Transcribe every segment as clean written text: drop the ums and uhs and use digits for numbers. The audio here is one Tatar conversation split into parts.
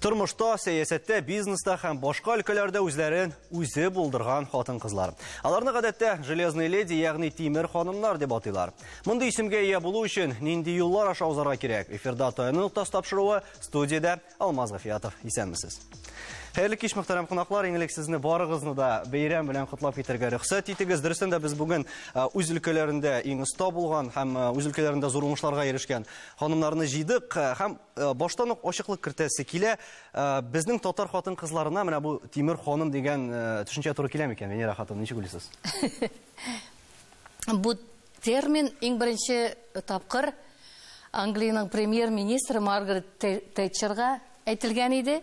Тормышта, сәясәттә, бизнеста һәм башка өлкәләрдә үзләрен үзе булдырган хатын-кызлар. Аларны гадәттә железные леди, ягъни тимер ханымнар дип атыйлар. Мондый исемгә ия булу өчен нинди юллар аша узарга кирәк? Эфирда Таяну ноктасы тапшыруы, студиядә Алмаз Гафиятов. Исәнмесез. Хәерле кич, мөхтәрәм кунаклар. Иң элек сезне барыгызны да бәйрәм белән котлап китәргә рөхсәт итегез. Дөрестән дә без бүген үз өлкәләрендә иң оста булган һәм үз өлкәләрендә зур уңышларга ирешкән ханымнарны җыйдык һәм баштан ук ачыклык кертәсе килә. Безнең татар хатын-кызларына менә бу тимер ханым дигән төшенчә туры килә микән? Венера хатын, ничек уйлыйсыз? Бу термин иң беренче тапкыр Англиянең премьер-министры Маргарет Тэтчерга әйтелгән иде.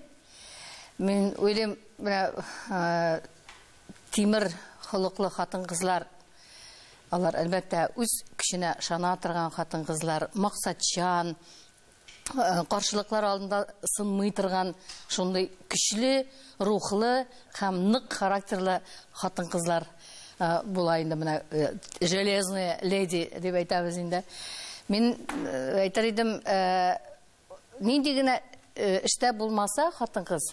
Мин уйлыйм, менә тимер холыклы хатын-кызлар, алар, әлбәттә, үз көченә ышана торган хатын-кызлар, максатчан, каршылыклар алдында сынмый торган шундый көчле рухлы һәм нык характерлы хатын-кызлар була инде, менә железная леди дип әйтәбез инде. Мин әйтер идем, нинди генә эштә булмаса хатын-кыз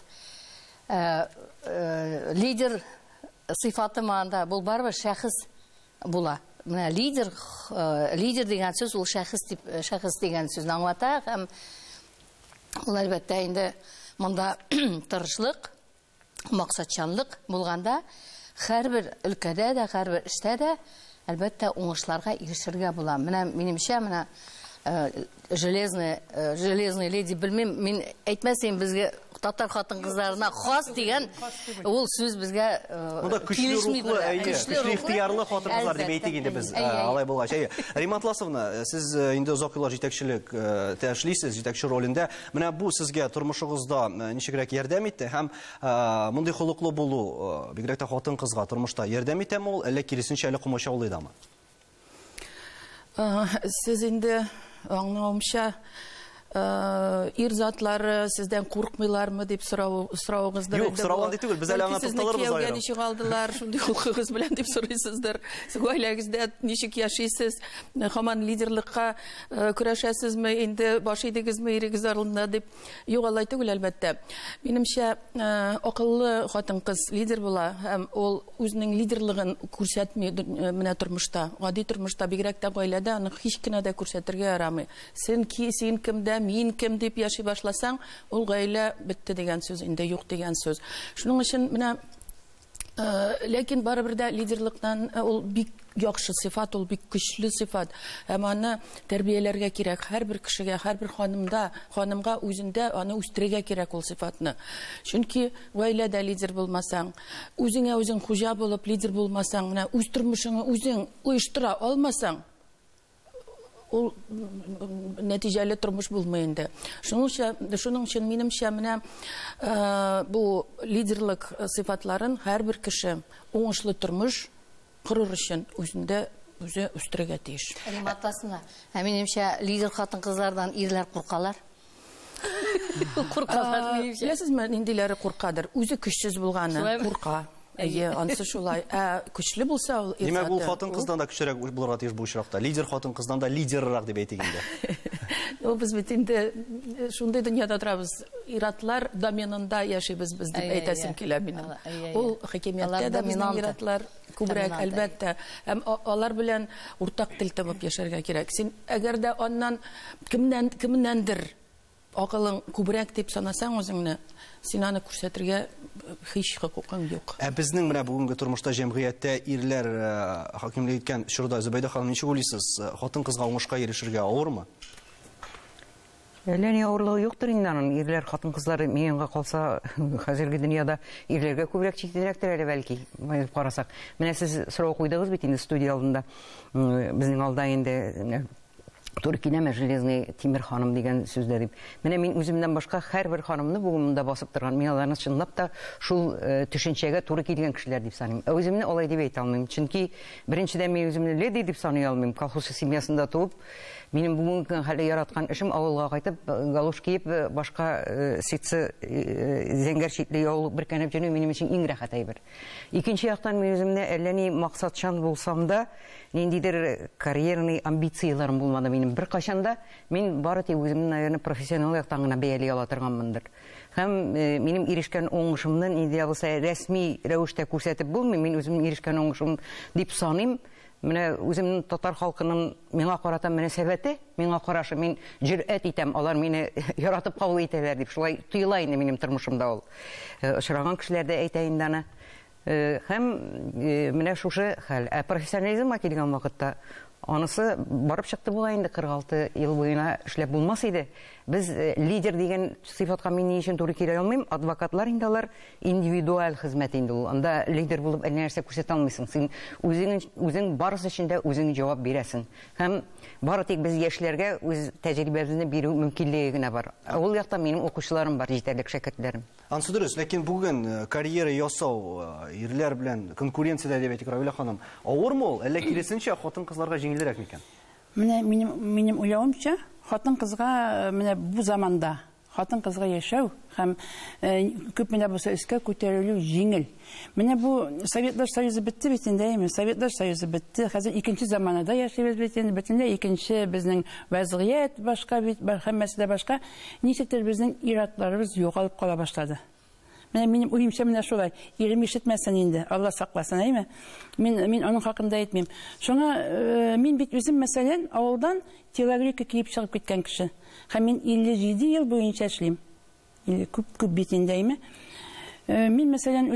лидер сыйфаты анда, бу барыбер шәхес була. Менә лидер, лидер дигән сүз ул шәхес дип, шәхес дигән сүзне аңлата, һәм ул әлбәттә инде монда тырышлык, максатчанлык булганда һәрбер өлкәдә дә, һәрбер эштә дә әлбәттә уңышларга ирешергә була. Менә минемчә, менә железная леди, белмим, мин әйтмәсем, безгә татар хатын-кызларына хас дигән ул сүз безгә килешми. Көчле ихтыярлы хатын-кызлар дип әйтик инде без, алай булгач. Римма Атласовна, сез инде озак еллар җитәкчелек эшлисез, җитәкче ролендә. Менә бу сезгә тормышыгызда ничегрәк ярдәм итте һәм мондый холыклы булу бигрәк тә хатын-кызга тормышта ярдәм итәме ул, әллә киресенчә әле комачаулый дамы? Сез инде аңлавымча, ир затлары сездән куркмыйлармы дип соравыгыздыр. Юк, сорау андый түгел, без әле аңа тукталырбыз аерым. Ничек алдылар, шундый холкыгыз белән дип сорыйсыздыр. Сез гаиләгездә ничек яшисез, һаман лидерлыкка көрәшәсезме, инде баш идегезме ирегез алдында дип. Юк, алай түгел, әлбәттә. Минемчә, акыллы хатын-кыз лидер була һәм ул үзенең лидерлыгын күрсәтми менә тормышта, гади тормышта, бигрәк тә гаиләдә аны һич кенә дә күрсәтергә ярамый. Син ки, син кемдә, мин кем дип яши башласаң, ул гаилә бетте дигән сүз, инде юк дигән сүз. Шуның өчен менә, ләкин барыбер дә лидерлыктан ул бик яхшы сыйфат, ул бик көчле сыйфат. Һәм аны тәрбияләргә кирәк. Һәрбер кешегә, һәрбер ханымда, ханымга үзендә аны үстерергә кирәк ул сыйфатны. Чөнки гаиләдә лидер булмасаң, үзеңә үзең хуҗа булып лидер булмасаң, менә үз тормышыңны үзең оештыра алмасаң, ул нәтиҗәле тормыш булмый инде. Шуның өчен минемчә менә бу лидерлык сыйфатларын һәрбер кеше уңышлы тормыш корыр өчен үзендә үзе үстерергә тиеш. Римма Атласовна, ә минемчә лидер хатын-кызлардан ирләр куркалар. Куркалар минемчә. Беләсезме, ниндиләре куркадыр? Үзе көчсез булганы курка. Әйе, ансы шулай. Ә көчле булса ул ир Димәк, ул заты, хатын-кыздан да көчлерәк булырга тиеш бу очракта. Лидер хатын-кыздан да лидеррак дип әйтик инде. Ну, без бит инде шундый дөньяда торабыз. Иратлар доменында яшибез без дип әйтәсем килә минем. Ул хакимияттә дә безнең иратлар күбрәк, әлбәттә. Һәм алар белән уртак тел табып яшәргә кирәк. Син әгәр дә аннан кемнәндер акылың күбрәк дип санасаң үзеңне, син аны күрсәтергә һич хокукың юк. Ә безнең менә бүгенге тормышта җәмгыятьтә ирләр хакимлек иткән чорда, Зөбәйдә ханым, ничек уйлыйсыз, хатын-кызга уңышка ирешергә авырмы? Әллә ни авырлыгы юктыр инде аның. Ирләр, хатын-кызлар миңа калса, хәзерге дөньяда ирләргә күбрәк читенрәктер әле бәлки, дип карасак. Менә сез сорау куйдыгыз бит инде студия алдында. Безнең алда инде туры киләме железный тимер ханым дигән сүздә дип. Менә мин үземнән башка һәрбер ханымны бүген монда басып торган, мин аларны чынлап та шул төшенчәгә туры килгән кешеләр дип саныйм. Ә үземне алай дип әйтә алмыйм. Чөнки беренчедән мин үземне леди дип саный алмыйм. Колхоз семьясында туып, минем бүгенге көн хәле яраткан эшем авылга кайтып, галош киеп, башка ситсы, зәңгәр читле яулык бөркәнеп йөрү минем өчен иң рәхәт әйбер. Икенче яктан мин үземне әллә ни максатчан булсам да, ниндидер карьерный амбицияләрем булмады минем. Беркайчан да мин бары тик үземне, наверное, профессионал яктан гына бәяли ала торганмындыр. Һәм минем ирешкән уңышымны нинди дә булса рәсми рәвештә күрсәтеп булмый, мин үземнең ирешкән уңышым дип саныйм. Менә үземнең татар халкының миңа карата мөнәсәбәте, миңа карашы, мин җөрьәт итәм, алар мине яратып кабул итәләр дип, шулай тоела инде минем тормышымда ул. Очраган кешеләр дә әйтә инде аны. Һәм менә шушы хәл. Ә профессионализмга килгән вакытта анысы барып чыкты бугай инде, 46 ел буена эшләп булмас иде. Без лидер дигән сыйфатка мин ни өчен туры килә алмыйм? Адвокатлар инде алар индивидуаль хезмәт инде ул. Анда лидер булып әллә нәрсә күрсәтә алмыйсың. Син үзең барысы өчен дә үзең җавап бирәсең. Һәм бары тик без яшьләргә үз тәҗрибәбезне бирү мөмкинлеге генә бар. Ул якта минем укучыларым бар, җитәрлек шәкертләрем. Ансы дөрес, ләкин бүген карьера ясау ирләр белән конкуренциядә дип әйтик, Равилә ханым, авырмы ул, әллә киресенчә хатын-кызларга җиңелрәк микән? Менә минем уйлавымча, хатын-кызга менә бу заманда хатын-кызга яшәү һәм күпме дә булса өскә күтәрелү җиңел. Менә бу Советлар Союзы бетте бит инде, әйме? Советлар Союзы бетте. Хәзер икенче заманада яшибез бит инде. Бөтенләй икенче безнең вазгыять башка бит, һәммәсе дә башка. Ничектер безнең ир-атларыбыз югалып кала башлады. Менә минем уемча менә шулай. Ирем ишетмәсен инде, Алла сакласын, әйме? Мин аның хакында әйтмим. Шуңа мин бит үзем, мәсәлән, авылдан телогрейка киеп чыгып киткән кеше. Һәм мин 57 ел буенча эшлим. Күп, күп бит инде, әйме? Мин, мәсәлән,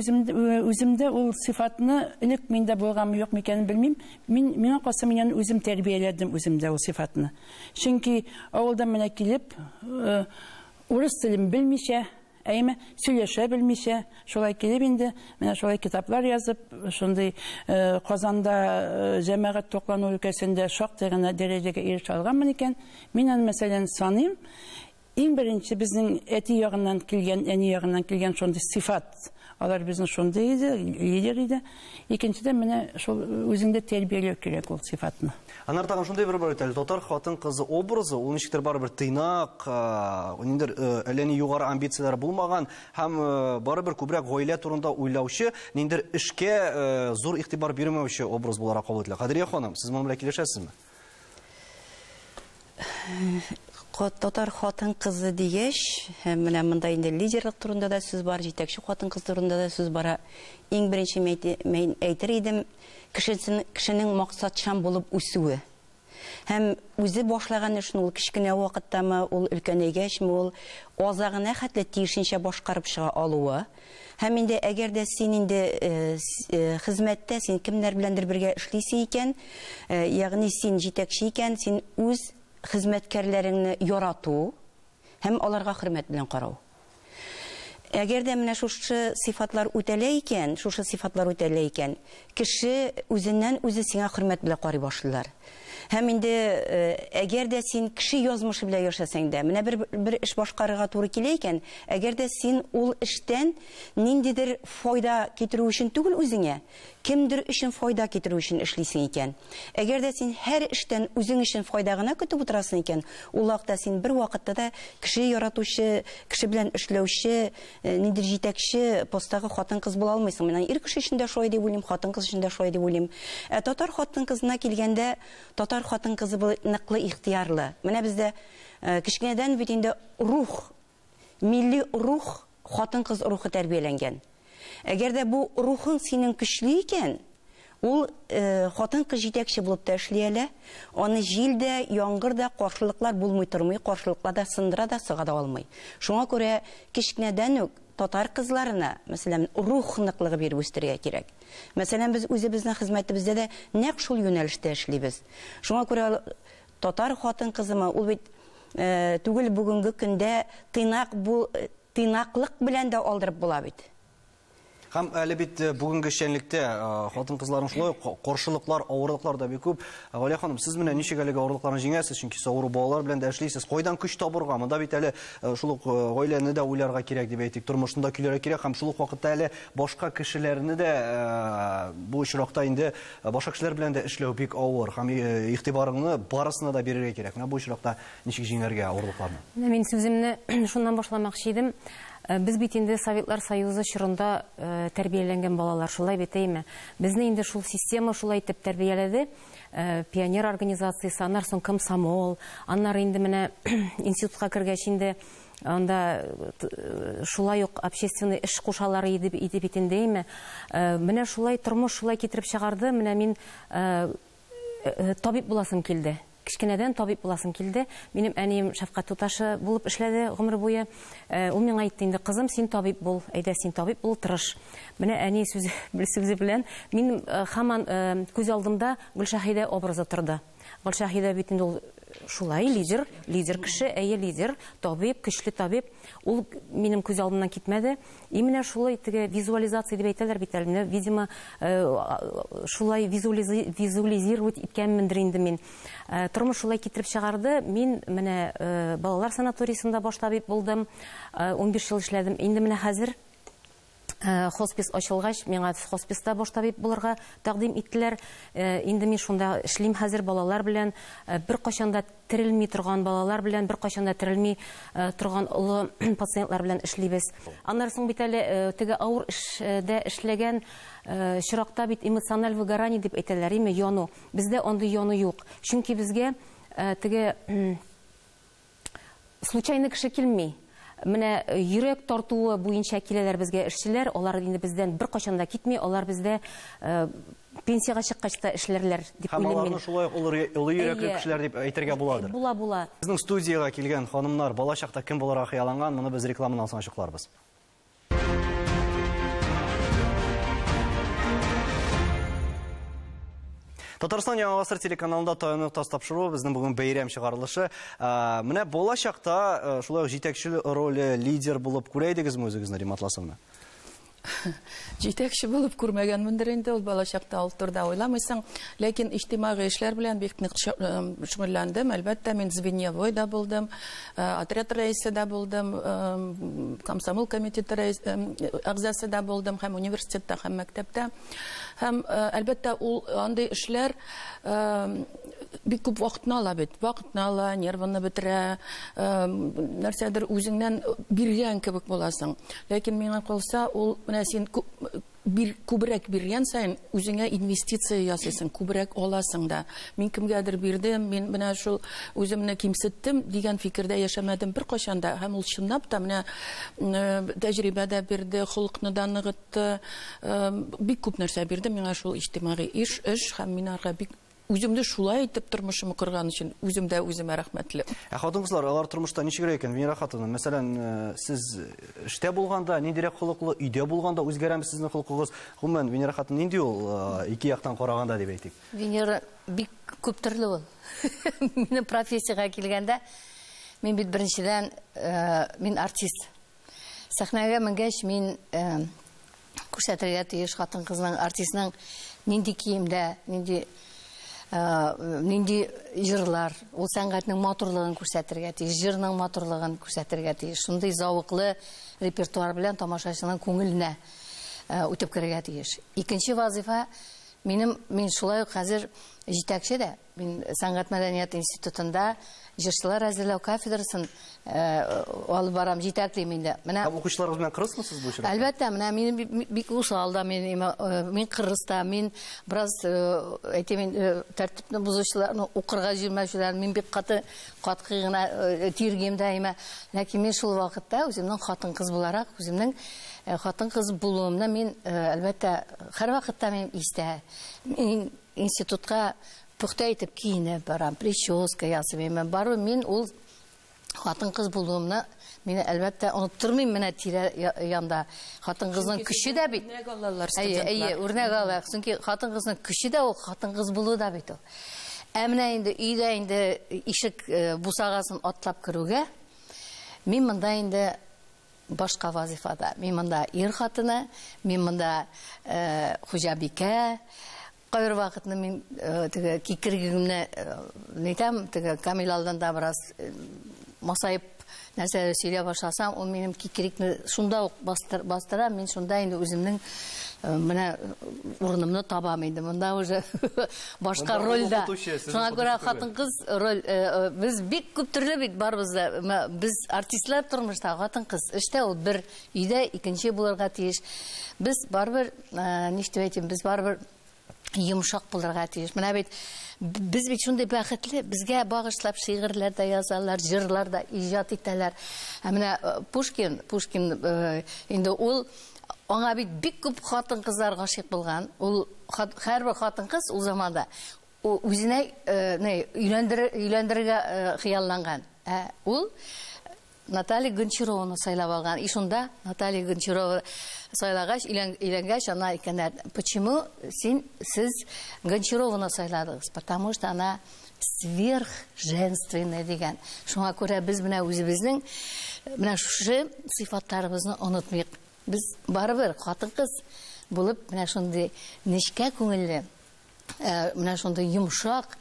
үземдә ул сыйфатны элек миндә булганмы, юк микәнен белмим. Миңа калса, мин аны үзем тәрбияләдем үземдә ул сыйфатны. Чөнки авылдан менә килеп, урыс телен белмичә, әйме, сөйләшә белмичә, шулай килеп инде, менә шулай китаплар язып, шундый Казанда җәмәгать туклану өлкәсендә шактый гына дәрәҗәгә ирешә алганмын икән. Мин аны, мәсәлән, саныйм. Иң беренче безнең әти ягыннан килгән, әни ягыннан килгән шундый сыйфат. Алар безнең шундый иде, лидер иде. Икенчедән, менә шул үзеңдә тәрбияләү кирәк ул сыйфатны. Аннары тагын шундый бер бар бит әле, татар хатын-кызы образы, ул ничектер барыбер тыйнак, ниндидер әллә ни югары амбицияләре булмаган һәм барыбер күбрәк гаилә турында уйлаучы, ниндидер эшкә зур игътибар бирмәүче образ буларак кабул ителә. Кадрия ханым, сез моның белән килешәсезме? Татар хатын-кызы дигәч, һәм менә монда инде лидерлык турында да сүз бар, җитәкче хатын-кыз турында да сүз бара. Иң беренче мин әйтер идем, кешенең максатчан булып үсүе. Һәм үзе башлаган эшен ул кечкенә вакыттамы, ул өлкәнәйгәчме, ул азагына хәтле тиешенчә башкарып чыга алуы. Һәм инде әгәр дә син инде хезмәттә, син кемнәр беләндер бергә эшлисең икән, ягъни син җитәкче икән, син үз хезмәткәрләреңне ярату һәм аларга хөрмәт белән карау. Әгәр дә менә шушы сыйфатлар үтәлә икән, шушы сыйфатлар үтәлә икән, кеше үзеннән үзе сиңа хөрмәт белән карый башлыйлар. Һәм инде әгәр дә син кеше язмышы белән яшәсәң дә, менә бер эш башкарырга туры килә икән, әгәр дә син ул эштән ниндидер файда китерү өчен түгел үзеңә, кемдер өчен файда китерү өчен эшлисең икән. Әгәр дә син һәр эштән үзең өчен файда гына көтеп утырасың икән, ул вакытта син бер вакытта да кеше яратучы, кеше белән эшләүче, ниндидер җитәкче постагы хатын-кыз була алмыйсың. Менә ир кеше өчен дә шулай дип уйлыйм, хатын-кыз өчен дә шулай дип уйлыйм. Ә татар хатын-кызына килгәндә, татар хатын-кызы бу ныклы ихтыярлы. Менә бездә кечкенәдән бит инде рух, милли рух, хатын-кыз рухы тәрбияләнгән. Әгәр дә бу рухың синең көчле икән, ул хатын-кыз җитәкче булып та эшли әле. Аны җил дә, яңгыр да, каршылыклар булмый тормый, каршылыклар да сындыра да, сыга да алмый. Шуңа күрә кечкенәдән үк татар кызларына, мәсәлән, рух ныклыгы биреп үстерергә кирәк. Мәсәлән, без үзебезнең хезмәтебездә дә нәкъ шул юнәлештә эшлибез. Шуңа күрә татар хатын-кызымы, ул бит түгел бүгенге көндә тыйнаклык белән дә алдырып була бит. Һәм әле бит бүгенге эшчәнлектә хатын-кызларның шулай ук каршылыклар, авырлыклар да бик күп. Галия ханым, сез менә ничек әлеге авырлыкларны җиңәсез? Чөнки сез авыру балалар белән дә эшлисез. Кайдан көч табырга? Монда бит әле шул ук гаиләне дә уйларга кирәк дип әйтик, тормышны да көйләргә кирәк һәм шул ук вакытта әле башка кешеләрне дә бу очракта инде башка кешеләр белән дә эшләү бик авыр һәм игътибарыңны барысына да бирергә кирәк. Менә бу очракта ничек җиңәргә авырлыкларны? Менә мин сүземне шуннан башламакчы идем. Без бит инде Советлар Союзы чорында тәрбияләнгән балалар, шулай бит, әйме? Безне инде шул система шулай итеп тәрбияләде. Пионер организациясе, аннан соң комсомол, аннары инде менә институтка кергәч инде Анда шулай ук общественный эш кушалар иде бит инде, әйме. Менә шулай тормыш шулай китереп чыгарды. Менә мин табиб буласым килде. Кечкенәдән табиб буласым килде. Минем әнием шәфкать туташы булып эшләде гомер буе. Ул миңа әйтте инде, кызым, син табиб бул, әйдә, син табиб бул, тырыш. Менә әни сүзе белән мин һаман күз алдымда Гөлшәһидә образы торды. Гөлшәһидә бит инде ул шулай лидер, лидер кеше, әйе, лидер, табиб, көчле табиб. Ул минем күз алдымнан китмәде. И менә шулай теге визуализация дип әйтәләр бит әле. Менә, видимо, шулай визуализировать иткәнмендер инде мин. Тормыш шулай китереп чыгарды. Мин менә балалар санаториясендә баш табиб булдым. 15 ел эшләдем. Инде менә хәзер хоспис ачылгач, миңа хосписта баш табиб булырга тәкъдим иттеләр. Инде мин шунда эшлим хәзер балалар белән, бер кайчан да терелми торган балалар белән, бер кайчан да терелми торган олы пациентлар белән эшлибез. Аннары соң бит әле теге авыр эштә эшләгән чиракта бит эмоциональ выгорание дип әйтәләр, име, яну. Бездә андый яну юк. Чөнки безгә теге случайно кеше килми. Менә йөрәк тартуы буенча киләләр безгә эшчеләр, алар инде бездән бер кайчан да китми, алар бездә пенсиягә чыккач та эшләрләр дип Һәм уйлыйм аларны мин. шулай ук олы йөрәкле Әйе. кешеләр дип әйтергә буладыр. Була, була. Безнең студиягә килгән ханымнар бала чакта кем буларга хыялланган, моны без рекламадан соң ачыкларбыз. Татарстан Яңа Гасыр телеканалында Таяну ноктасы тапшыруы безнең бүген бәйрәм чыгарылышы. Менә бала чакта шулай ук җитәкче роле, лидер булып күрә идегезме үзегезне, Римма Атласовна? Җитәкче булып күрмәгәнмендер инде, ул бала чакта ул турыда уйламыйсың. Ләкин иҗтимагый эшләр белән бик нык шөгыльләндем. Әлбәттә, мин звеньевой да булдым, отряд рәисе дә булдым, комсомол комитеты әгъзасы да булдым, һәм университетта, һәм мәктәптә. Һәм, әлбәттә, ул андый эшләр бик күп вакытны ала бит. Вакытны ала, нервыңны бетерә, нәрсәдер үзеңнән биргән кебек буласың. Ләкин миңа калса, ул менә син күбрәк биргән саен үзеңә инвестиция ясыйсың, күбрәк аласың да. Мин кемгәдер бирдем, мин менә шул үземне кимсеттем дигән фикердә яшәмәдем бер кайчан да. Һәм ул чынлап та менә тәҗрибә дә бирде, холыкны да ныгытты, бик күп нәрсә бирде миңа шул иҗтимагый эш һәм мин арга бик үземне шулай итеп тормышымны корган өчен үзем дә үземә рәхмәтле. Ә хатын-кызлар, алар тормышта ничегрәк икән, Венера хатыным? Мәсәлән, сез эштә булганда ниндирәк холыклы, өйдә булганда үзгәрәме сезнең холкыгыз? Гомумән, Венера хатын нинди ул, ике яктан караганда дип әйтик? Венера бик күп төрле ул. Минем профессиягә килгәндә, мин бит беренчедән, мин артист. Сәхнәгә менгәч, мин күрсәтергә тиеш хатын-кызның, артистның нинди киемдә, нинди җырлар, ул сәнгатьнең матурлыгын күрсәтергә тиеш, җырның матурлыгын күрсәтергә тиеш. Шундый зәвыклы репертуар белән тамашачының күңеленә үтеп керергә тиеш. Икенче вазифа минем, мин шулай ук хәзер җитәкче дә, мин Сәнгать мәдәният институтында җырчылар әзерләү кафедрасын алып барам, җитәклим инде. Менә Һәм укучыларыгыз белән кырысмы сез бу очракта? Әлбәттә, менә минем бик усал да, мин кырыс та, мин бераз, әйтәм, тәртипне бозучыларны, укырга җөрмәүчеләрне мин бик каты, катгый гына тиргим дә, әмма ләкин мин шул вакытта үземнең хатын-кыз буларак, үземнең хатын-кыз булуымны мин, әлбәттә, һәр вакытта мин истә. Мин институтка пөхтә итеп киенеп барам, прическа ясыйм. Мин бару, мин ул хатын-кыз булуымны мин әлбәттә оныттырмыйм менә тирә янда. Хатын-кызның Чөнки көче дә бит. Үрнәк алалар Әйе, әйе, студентлар. үрнәк алалар. Чөнки хатын-кызның көче дә ул хатын-кыз булу да бит ул. Ә менә инде өйдә инде ишек бусагасын атлап керүгә, мин монда инде башка вазифада. Мин монда ир хатыны, мин монда хуҗабикә. Кайбер вакытны мин теге кикергемне нитәм, теге Камил алдында бераз масайып нәрсә сөйләп башласам, ул минем кикерекне шунда ук бастыра, мин шунда инде үземнең менә урынымны табам инде. Монда уже башка Монда ул рольдә. укытучы, сезнең Шуңа күрә укытучы түгел. хатын-кыз роль, без бик күп төрле бит барыбыз да. Мә, без артистлар тормышта, хатын-кыз эштә ул бер өйдә икенче булырга тиеш. Без барыбер, ничек дип әйтим, без барыбер Йомшак булырга тиеш. Менә бит без бит шундый бәхетле, безгә багышлап шигырьләр дә язалар, җырлар да иҗат итәләр. Ә менә Пушкин, Пушкин инде ул аңа бит бик күп хатын-кызлар гашыйк булган. Ул һәрбер хатын-кыз ул заманда үзенә өйләндерергә хыялланган. Ә ул Наталья Гончарованы сайлап алган. И шунда Наталья Гончарова сайлагач, өйләнгәч, ана әйткәннәр: "Почему син сез Гончарованы сайладыгыз? Потому что она сверхженственная" дигән. Шуңа күрә без менә үзебезнең менә шушы сыйфатларыбызны онытмыйк. Без барыбер хатын-кыз булып менә шундый нечкә күңелле, менә шундый йомшак,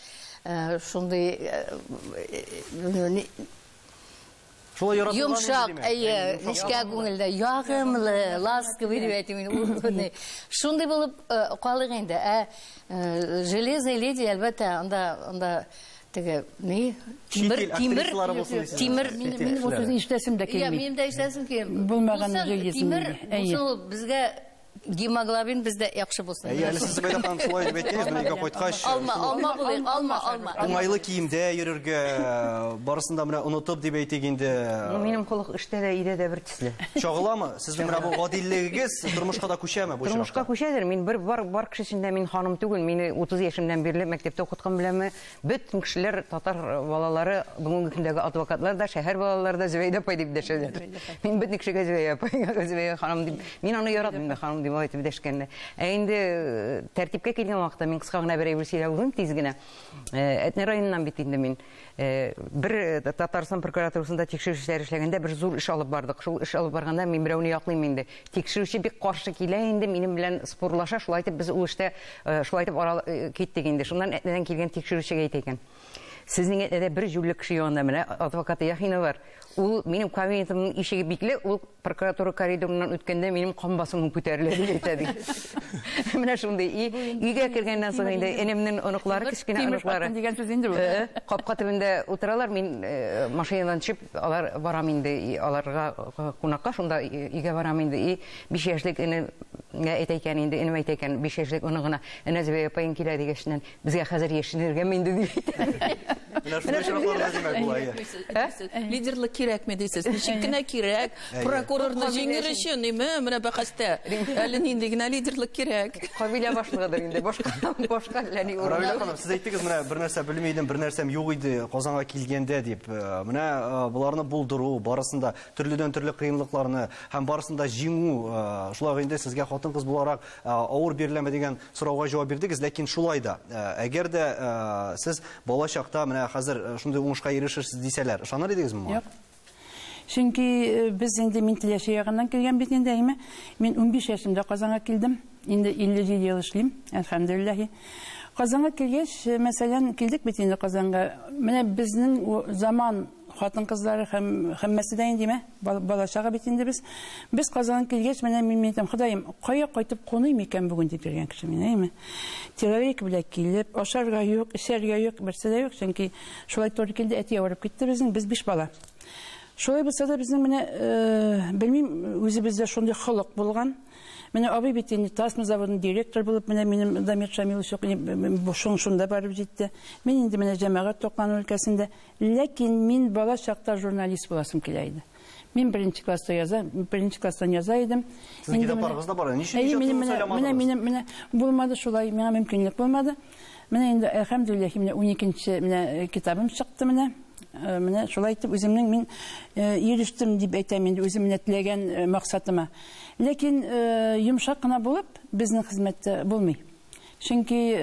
шундый йомшак, әйе, нечкә күңелле, ягымлы, ласковый дип әйтим инде. Шундый булып калыйк инде. Ә железный леди, әлбәттә, анда теге ни тимер, тимер, минем бу сүзне ишетәсем дә килми. Минем дә ишетәсем килми. Булмаган железный. Тимер булсын ул, безгә гемоглобин бездә яхшы булсын. Әйе, әле сез Зөбәйдә ханым шулай дип әйткәнегез, менә өйгә кайткач, алма, алма булыйк, алма, алма. Уңайлы киемдә йөрергә, барысын да менә онытып дип әйтик инде. Минем холык эштә дә, өйдә дә бер төсле. Чагыламы? Сезнең менә бу гадиллегегез тормышка да күчәме бу очракта? Тормышка күчәдер. Мин бер бар кеше өчен дә мин ханым түгел. Мине 30 яшемнән бирле мәктәптә укыткан беләнме, бөтен кешеләр, татар балалары, бүгенге көндәге адвокатлар да, шәһәр балалары да Зөбәйдә апай дип дәшәләр. Мин бөтен кешегә Зөбәйдә апай, Зөбәйдә ханым дип. Мин аны яратмыйм да, ханым дип әйтеп дәшкәнне. Ә инде тәртипкә килгән вакытта мин кыска гына бер әйбер сөйләп узыйм тиз генә. Әтнә районыннан бит инде мин. Бер Татарстан прокуратурасында тикшерү эшләре эшләгәндә бер зур эш алып бардык. Шул эш алып барганда мин берәүне яклыйм инде. Тикшерүче бик каршы килә инде, минем белән спорлаша. Шулай итеп без ул эштә шулай итеп арал киттек инде. Шуннан Әтнәдән килгән тикшерүчегә әйтә икән: "Сезнең Әтнәдә бер җүлле кеше янында менә адвокат Яхина бар. Ул минем кабинетымның ишеге бикле, ул прокуратура коридорыннан үткәндә минем кан басымым күтәрелә" дип әйтә ди. Менә шундый. Өйгә кергәннән соң инде энемнең оныклары, кечкенә оныклары дигән сүз инде бу. Капка төбендә утыралар, мин машинадан төшеп, алар барам инде, аларга кунакка, шунда өйгә барам инде. И 5 яшьлек энемгә әйтә икән инде, энем әйтә икән, 5 яшьлек оныгына: "Әнә Зөбәй апаең килә" дигәченнән, "Безгә хәзер яшенергәме инде?" дип әйтә. Менә шундый очраклар димәк була. Лидерлык кирәкме дисез? Ничек кенә кирәк? Прокурорны җиңер өчен, име? Менә бәхәстә. Әле нинди генә лидерлык кирәк? Кабилә башлыгыдыр инде, башка әллә ни урын. Равилә ханым, сез әйттегез, менә бер нәрсә белми идем, бер нәрсәм юк иде Казанга килгәндә дип. Менә боларны булдыру, барысын да төрледән-төрле кыенлыкларны һәм барысын да җиңү, шулай инде сезгә хатын-кыз буларак авыр биреләме дигән сорауга җавап бирдегез, ләкин шулай да, әгәр дә сез бала чакта менә хәзер шундый уңышка ирешерсез дисәләр, ышаныр идегезме моңа? Юк. Чөнки без инде мин Теләче ягыннан килгән бит инде, әйме? Мин 15 яшемдә Казанга килдем. Инде 57 ел эшлим, әлхәмдүлилләһ. Казанга килгәч, мәсәлән, килдек бит инде Казанга. Менә безнең заман хатын-кызлары һәм һәммәсе дә инде, бала чага бит инде без. Без Казанга килгәч, менә мин әйтәм: "Ходаем, кая кайтып куныйм икән бүген?" дип йөргән кеше мин, әйме? Телевик белән килеп, ашарга юк, эчәргә юк, берсе дә юк, чөнки шулай туры килде, әти авырып китте безнең, без 5 бала. Шулай булса да безнең менә, белмим, үзебездә шундый холык булган. Менә абый бит инде Тасма заводының директор булып, менә минем Дамир Шамилович шунда барып җитте. Мин инде менә җәмәгать туклану өлкәсендә, ләкин мин бала чакта журналист буласым килә иде. Мин беренче класста яза, беренче класстан яза идем. Сезнең китапларыгыз да бар. Ничек менә минем менә булмады шулай, миңа мөмкинлек булмады. Менә инде әлхәмдүлилләһ, менә 12нче менә китабым чыкты менә. Менә шулай итеп үземнең мин ирештем дип әйтәм инде үзем менә теләгән максатыма. Ләкин йомшак кына булып безнең хезмәттә булмый. Чөнки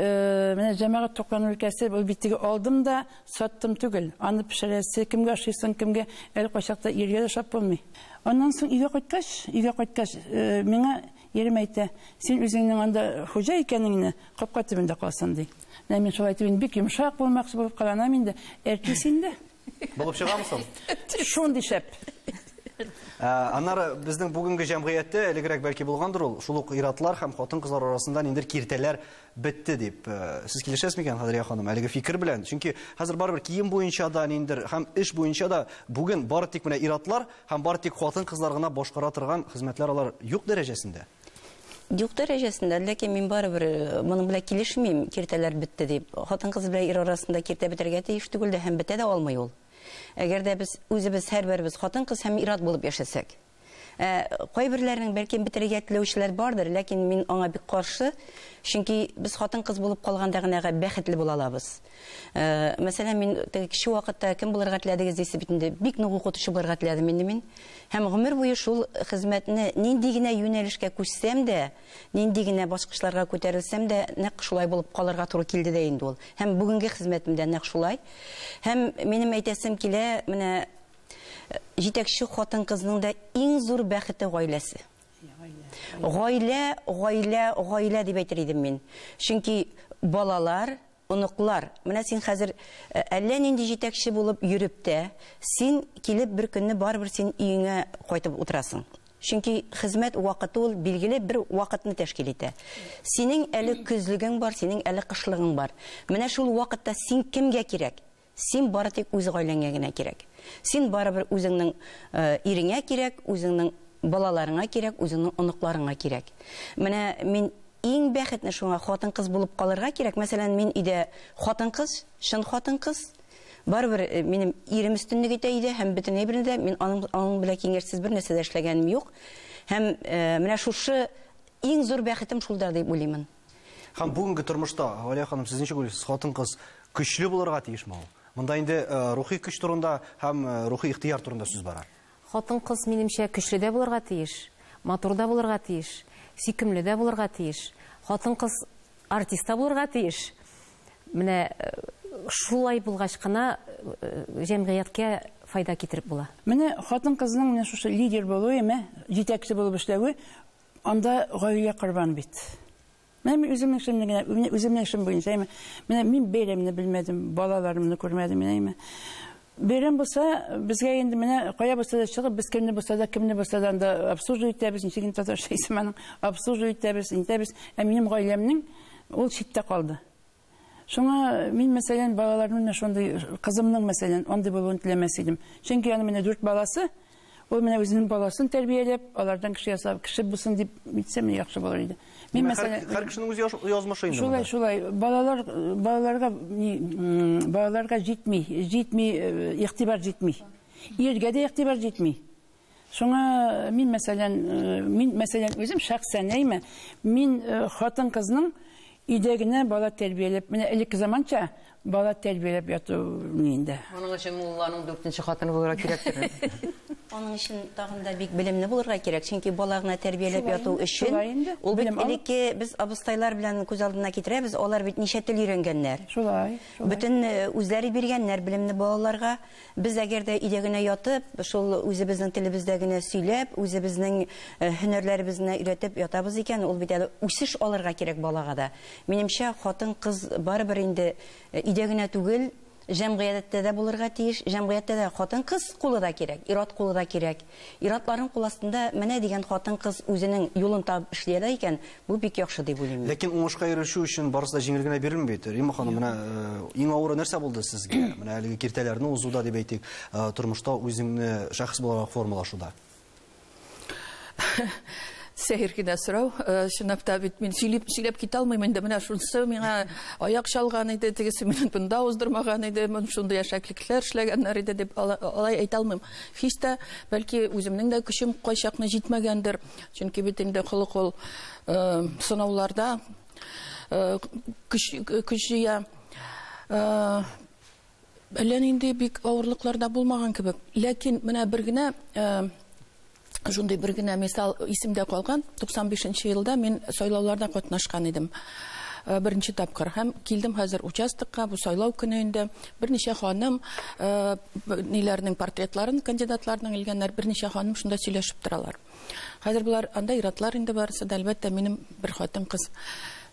менә җәмәгать туклану өлкәсе ул бит теге алдым да саттым түгел. Аны пешерәсе, кемгә ашыйсың, кемгә әле кайчакта иргә дә ашап булмый. Аннан соң өйгә кайткач, миңа ирем әйтә: "Син үзеңнең анда хуҗа икәнеңне капка төбендә калсын", ди. Менә мин шулай итеп бик йомшак булмакчы булып каланам инде. Әртис инде. Булып чыгамы соң? Шундый шәп. Аннары безнең бүгенге җәмгыятьтә элегрәк бәлки булгандыр ул, шул ук ир-атлар һәм хатын-кызлар арасында ниндидер киртәләр бетте дип. Сез килешәсез микән, Кадрия ханым, әлеге фикер белән? Чөнки хәзер барыбер кием буенча да ниндидер һәм эш буенча да бүген бары тик менә ир-атлар һәм бары тик хатын-кызлар гына башкара торган хезмәтләр алар юк дәрәҗәсендә. Юк дәрәҗәсендә, ләкин мин барыбер моның белән килешмим, киртәләр бетте дип. Хатын-кыз белән ир арасында киртә бетәргә тиеш түгел дә һәм бетә дә алмый ул. Әгәр дә без үзебез һәрберебез хатын-кыз һәм ир-ат булып яшәсәк. Кайберләренең бәлки бетерергә теләүчеләр бардыр, ләкин мин аңа бик каршы, чөнки без хатын-кыз булып калганда гына бәхетле була алабыз. Мәсәлән, мин теге кече вакытта кем булырга теләдегез дисә бит инде, бик нык укытучы булырга теләдем инде мин. Һәм гомер буе шул хезмәтне нинди генә юнәлешкә күчсәм дә, нинди генә баскычларга күтәрелсәм дә, нәкъ шулай булып калырга туры килде дә инде ул. Һәм бүгенге хезмәтем дә нәкъ шулай. Һәм минем әйтәсем килә, менә җитәкче хатын-кызның да иң зур бәхете гаиләсе. Гаилә, гаилә, гаилә дип әйтер идем мин. Чөнки балалар, оныклар. Менә син хәзер әллә нинди җитәкче булып йөреп тә, син килеп бер көнне барыбер син өеңә кайтып утырасың. Чөнки хезмәт вакыты ул билгеле бер вакытны тәшкил итә. Синең әле көзлегең бар, синең әле кышлыгың бар. Менә шул вакытта син кемгә кирәк? Син бары тик үз гаиләңә генә кирәк. Син барыбер үзеңнең иреңә кирәк, үзеңнең балаларыңа кирәк, үзеңнең оныкларыңа кирәк. Менә мин иң бәхетле шуңа хатын-кыз булып калырга кирәк. Мәсәлән, мин өйдә хатын-кыз, чын хатын-кыз. Барыбер минем ирем өстенлек итә өйдә һәм бөтен әйберне дә мин аның белән киңәшсез бер нәрсә дә эшләгәнем юк. Һәм менә шушы иң зур бәхетем шулда дип уйлыймын. Һәм бүгенге тормышта, Галия ханым, сез ничек уйлыйсыз, хатын-кыз көчле булырга тиешме ул? Монда инде рухи көч турында һәм рухи ихтыяр турында сүз бара. Хатын-кыз минемчә көчле дә булырга тиеш, матур да булырга тиеш, сөйкемле дә булырга тиеш. Хатын-кыз артист та булырга тиеш. Менә шулай булгач кына җәмгыятькә файда китереп була. Менә хатын-кызның менә шушы лидер булуы, җитәкче булып эшләве, анда гаилә корбан бит. Менә мин үземнең эшемне генә, менә үземнең эшем буенча, менә мин бәйрәмне белмәдем, балаларымны күрмәдем, менә. Бәйрәм булса, безгә инде менә кая булса да чыгып, без кемне булса да, кемне булса да анда обслуживать итәбез, ничек инде татарча исем аның, обслуживать итәбез, итәбез. Ә минем гаиләмнең ул читтә калды. Шуңа мин, мәсәлән, балаларымның менә шундый, кызымның, мәсәлән, андый булуын теләмәс идем. Чөнки аның менә 4 баласы, ул менә үзенең баласын тәрбияләп, алардан кеше ясап, кеше булсын дип әйтсәм, яхшы булыр иде. Мин, мәсәлән, һәр кешенең үз язмышы инде. Шулай, шулай. Балалар, балаларга, балаларга җитми, җитми, игътибар җитми. Иргә дә игътибар җитми. Шуңа мин, мәсәлән, мин, мәсәлән, үзем шәхсән, әйме, мин хатын-кызның өйдә генә бала тәрбияләп, менә элекке заманча бала тәрбияләп яту инде. Аның өчен мулланың 4нче хатыны булырга кирәктер. Аның өчен тагын да бик белемле булырга кирәк, чөнки бала гына тәрбияләп яту өчен ул бит элекке без абыстайлар белән күз алдына китерәбез, алар бит ничә тел өйрәнгәннәр. Шулай, шулай. Бөтен үзләре биргәннәр белемне балаларга. Без әгәр дә өйдә генә ятып, шул үзебезнең телебездә генә сөйләп, үзебезнең һөнәрләребезне өйрәтеп ятабыз икән, ул бит әле үсеш алырга кирәк балага да. Минемчә, хатын-кыз барыбер инде өйдә генә түгел, җәмгыятьтә дә булырга тиеш. Җәмгыятьтә дә хатын-кыз кулы да кирәк, ир-ат кулы да кирәк. Ир-атларның кул астында менә дигән хатын-кыз үзенең юлын табып эшли ала икән, бу бик яхшы дип уйлыйм. Ләкин уңышка ирешү өчен барысы да җиңел генә бирелми бит. Римма ханым, менә иң авыры нәрсә булды сезгә? Менә әлеге киртәләрне узуда дип әйтик, тормышта үзеңне шәхес буларак формалашуда. Сәер генә сорау. Чынлап та бит мин сөйләп китә алмыйм инде. Менә шунысы миңа аяк чалган иде, тегесе мине бында уздырмаган иде, мин шундый әшәклекләр эшләгәннәр иде дип алай әйтә алмыйм. Һич тә, бәлки үземнең дә көчем кайчакны җитмәгәндер. Чөнки бит инде холык ул сынауларда көч җыя. Әллә нинди бик авырлыкларда булмаган кебек. Ләкин менә бер генә шундый бер генә мисал исемдә калган. 95 елда мин сайлауларда катнашкан идем. Беренче тапкыр. Һәм килдем хәзер участокка, бу сайлау көне инде. Берничә ханым, ниләрнең портретларын, кандидатларның илгәннәр, берничә ханым шунда сөйләшеп торалар. Хәзер булар анда ир-атлар инде барысы да, әлбәттә, минем бер хатын-кыз.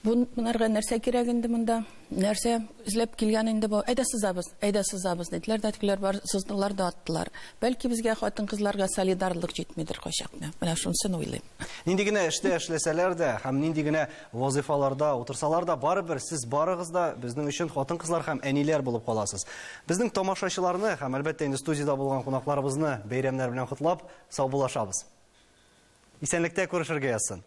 Бунарга нәрсә кирәк инде монда? Нәрсә эзләп килгән инде бу? Әйдә сызабыз, әйдә сызабыз диделәр дә, тегеләр бар, сыздылар да аттылар. Бәлки безгә хатын-кызларга солидарлык җитмидер кайчакны. Менә шунысын уйлыйм. Нинди генә эштә эшләсәләр дә һәм нинди генә вазифаларда утырсалар да, барыбер сез барыгыз да безнең өчен хатын-кызлар һәм әниләр булып каласыз. Безнең тамашачыларны һәм әлбәттә инде студиядә булган кунакларыбызны бәйрәмнәр белән котлап, саубуллашабыз. Исәнлектә күрешергә язсын.